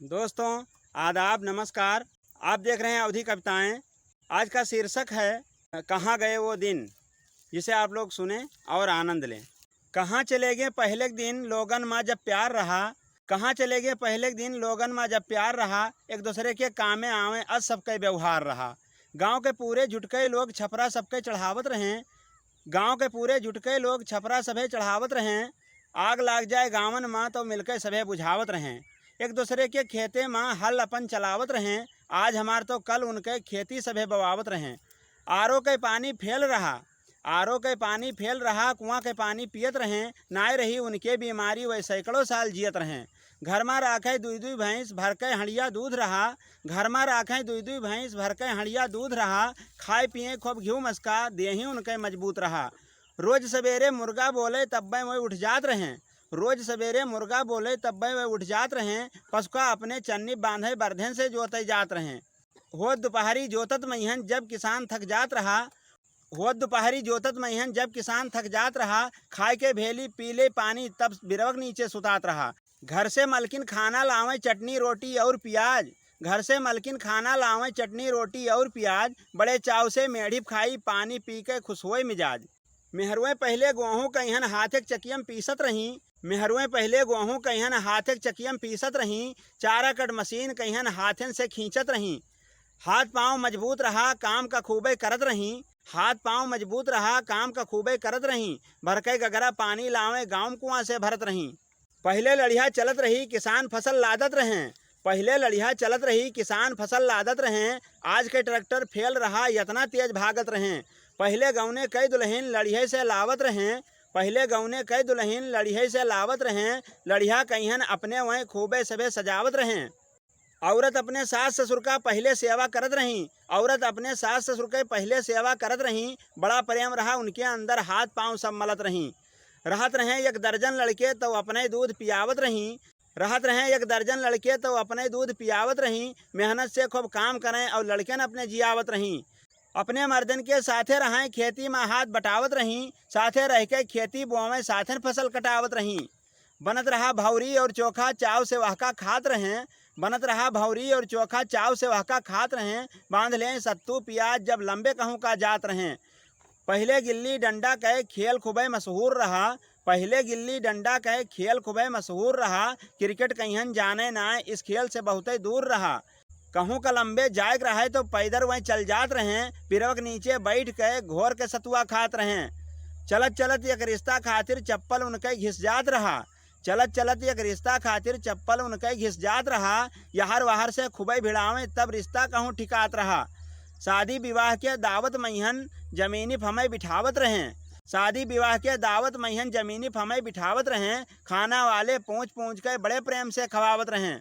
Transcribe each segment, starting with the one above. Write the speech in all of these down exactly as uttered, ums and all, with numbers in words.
दोस्तों, आदाब, नमस्कार। आप देख रहे हैं अवधी कविताएं। आज का शीर्षक है, कहाँ गए वो दिन, जिसे आप लोग सुने और आनंद लें। कहाँ चले गए पहले के दिन लोगन मा जब प्यार रहा, कहाँ चले गए पहले के दिन लोगन मा जब प्यार रहा, एक दूसरे के कामे आवे अस सबके व्यवहार रहा। गाँव के पूरे जुटके लोग छपरा सबके चढ़ावत रहें, गाँव के पूरे जुटके लोग छपरा सभे चढ़ावत रहें। आग लाग जाए गाँवन मा तो मिलके सभे बुझावत रहें। एक दूसरे के खेते मा हल अपन चलावत रहें। आज हमार तो कल उनके खेती सभे बवावत रहें। आरो के पानी फेल रहा, आरो के पानी फेल रहा, कुआँ के पानी पियत रहें। नाय रही उनके बीमारी, वह सैकड़ों साल जियत रहें। घर मा राखे दुई दुई भैंस, भर के हँड़िया दूध रहा। घर मा राखे दुई दुई भैंस, भर के हँड़िया दूध रहा। खाए पिए खूब घिउ मस्का, देही उनके मजबूत रहा। रोज सबेरे मुर्गा बोले तब्बे वह उठ जात रहें। रोज सबेरे मुर्गा बोले तब्बे वह उठ जात रहें। पसुका अपने चन्नी बाँधे बरधेन से जोते जात रहें। होत दुपहरी जोतत मइहन जब किसान थक जात रहा, होत दुपहरी जोतत मइहन जब किसान थक जात रहा, खाए के भेली पी ले पानी तब बिरवक नीचे सुतात रहा। घर से मलकिन खाना लावे चटनी रोटी और पियाज, घर से मलकिन खाना लावे चटनी रोटी और पियाज, बड़े चाव से मेढ़ी खाई पानी पी के खुश होए मिजाज। मेहरुए पहिले गोहूँ कइहन हाथे के चकियम पीसत रहीं, मेहरुए पहिले गोहूँ कइहन हाथे के चकियम पीसत रहीं, चारा कट मशीन कइहन हाथेन से खींचत रहीं। हाथ पाँव मजबूत रहा, काम का खूबे करत रहीं, हाथ पाँव मजबूत रहा, काम का खूबे करत रहीं। भर के गगरा पानी लावे, गाँव कुआँ से भरत रहीं। पहिले लड़िया चलत रही, किसान फसल लादत रहें, पहिले लड़िया चलत रही, किसान फसल लादत रहें। आज के ट्रैक्टर फेल रहा, यतना तेज भागत रहें। पहिले गौने कई दुलहिन लड़िया से लावत रहें, पहिले गौने कई दुलहिन लड़िया से लावत रहें। लड़िया कइहन अपने वहीं खूबे सभे सजावत रहें। औरत अपने सास ससुर का पहिले सेवा करत रहीं, औरत अपने सास ससुर के पहिले सेवा करत रहीं। बड़ा प्रेम रहा उनके अंदर, हाथ पाँव सब मलत रहीं। रहत रहें एक दर्जन लड़के तो अपने दूध पियावत रहीं, रहत रहें एक दर्जन लड़के तो अपने दूध पियावत रहीं। मेहनत से खूब काम करें और लड़कन अपने जियावत रहीं। अपने मर्दन के साथे रहें, खेती मा हाथ बटावत रहीं, साथे रह के खेती बोवें, साथन फसल कटावत रहीं। बनत रहा भौरी और चोखा, चाव से वहका खात रहें, बनत रहा भौरी और चोखा, चाव से वहका खात रहें। बाँध लें सत्तू पियाज, जब लंबे कहूँ का जात रहें। पहिले गिल्ली डंडा के खेल खूबे मशहूर रहा, पहिले गिल्ली डंडा के खेल खूबे मशहूर रहा। क्रिकेट कइहन जाने नाय, इस खेल से बहुते दूर रहा। कहूँ का लंबे जाए के रहे तो पैदर वहीं चल जात रहें, पिरवक नीचे बैठ के घोर के सतुआ खात रहें। चलत चलत एक रिश्ता खातिर चप्पल उनके घिस जात रहा, चलत चलत एक रिश्ता खातिर चप्पल उनके घिस जात रहा। यहर वहर से खूबे भिड़ावें तब रिश्ता कहूँ ठिकात रहा। शादी विवाह के दावत मइहन जमीनी फमे बिठावत रहें, शादी विवाह के दावत मइहन जमीनी फमे बिठावत रहें। खाना वाले पूछ पूछ के बड़े प्रेम से खवावत रहें।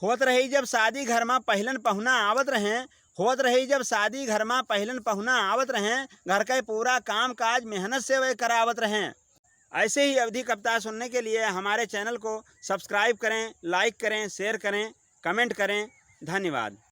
होत रही जब शादी घर मा पहिलन पहुना आवत रहें, होत रही जब शादी घर मा पहिलन पहुना आवत रहें, घर के पूरा काम काज मेहनत से वह करावत रहें। ऐसे ही अवधी कविता सुनने के लिए हमारे चैनल को सब्सक्राइब करें, लाइक करें, शेयर करें, कमेंट करें। धन्यवाद।